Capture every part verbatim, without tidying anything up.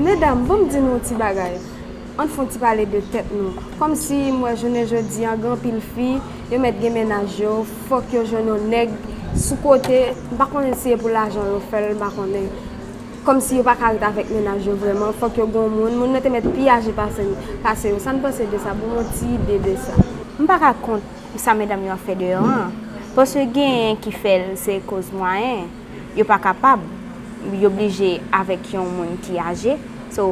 Medam, ban m di nou yon ti bagay. Ann fè yon ti pale de tèt nou. Kòmsi m wè jounen jodi a, gen anpil fi, yo mèt gen mennaj yo, fòk yo jwenn yon nèg sou kote, m pa konnen si se pou lajan yo fè l, m pa konnen. Kòmsi yo pa ka ret avèk mennaj yo vrèman, fòk yo gen yon moun, moun nan te mèt pi aje pase, pase yo. Sa n panse de sa? Ban m yon ti ide de sa. M pa ka kont sa medam yo ap fè deyò an. Paske genyen ki fè l se koz mwayen. Yo pa kapab. Yo blije avèk yon moun ki aje. So,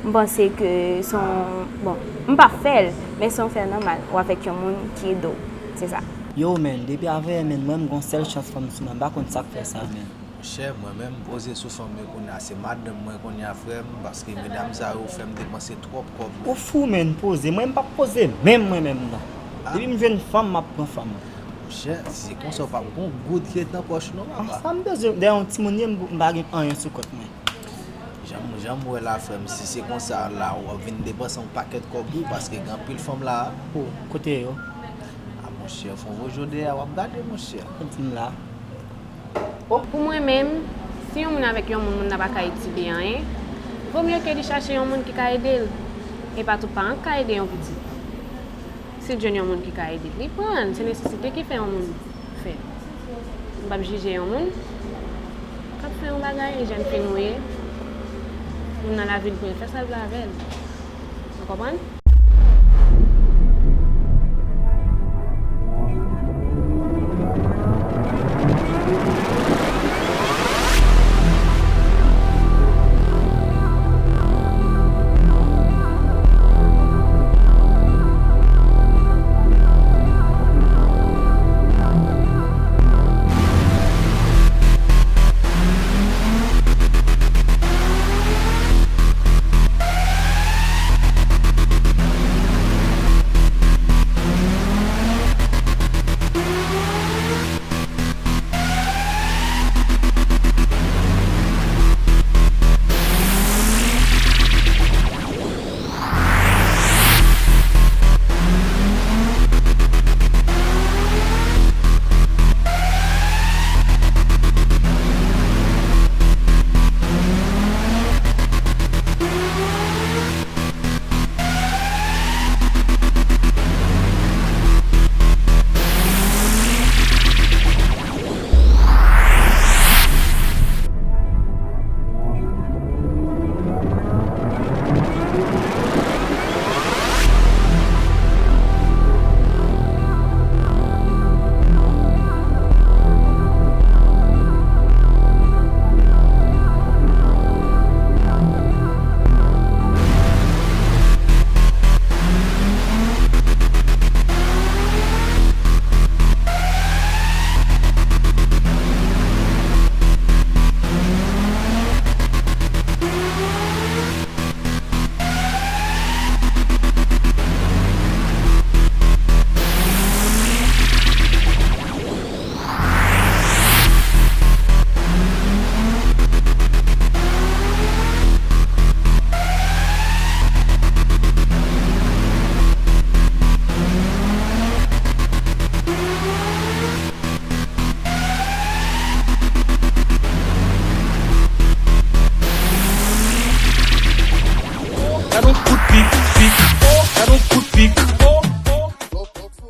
m panse ke se yon, bon, m pa fè l, men se yon fè nòmal ou avèk yon moun ki ede w. Se sa. Yo, men, depi avanyè, men, mwen, m gon sèl chans fanm sou mwen, m pa konn sa k fè sa, men. Monchè, mwen menm, poze sou fanm yo kounye a, se madanm mwen kounye a, frè m, paske medam sa yo fè m depanse twòp kòb. Ou fou, men, poze. Mwen, m p ap poze menm, mwen menm, non. Depi m jwenn fanm, m ap pran fanm. Monchè, si se konsa, w p ap gon goud ki ret nan pòch, non, papa. Sa m bezwen, dèyè yon timoun ye, m m pa gen anyen sou kont mwen. Jan m, jan m wè la, frè m, si se konsa, la, w ap vin depanse yon pakèt kòb, wi, paske gen anpil fanm la. O, kote yo? A, monchè, fò w voye w dèyè, w ap gade, monchè. Di m la. O. Pou mwen menm, si yon moun avèk yon moun, moun nan pa ka itile anyen, vo mye ke li chache yon moun ki ka ede l. E pa tout paran k ka ede yon pitit. Si l jwenn yon moun ki ka ede l, li pran l. Se nesesite ki fè yon moun fè. M p ap jije yon moun k ap fè yon bagay, e jèn fi nou ye. Moun nan lavi l pou l fè sa l vle avè l. Ou konprann?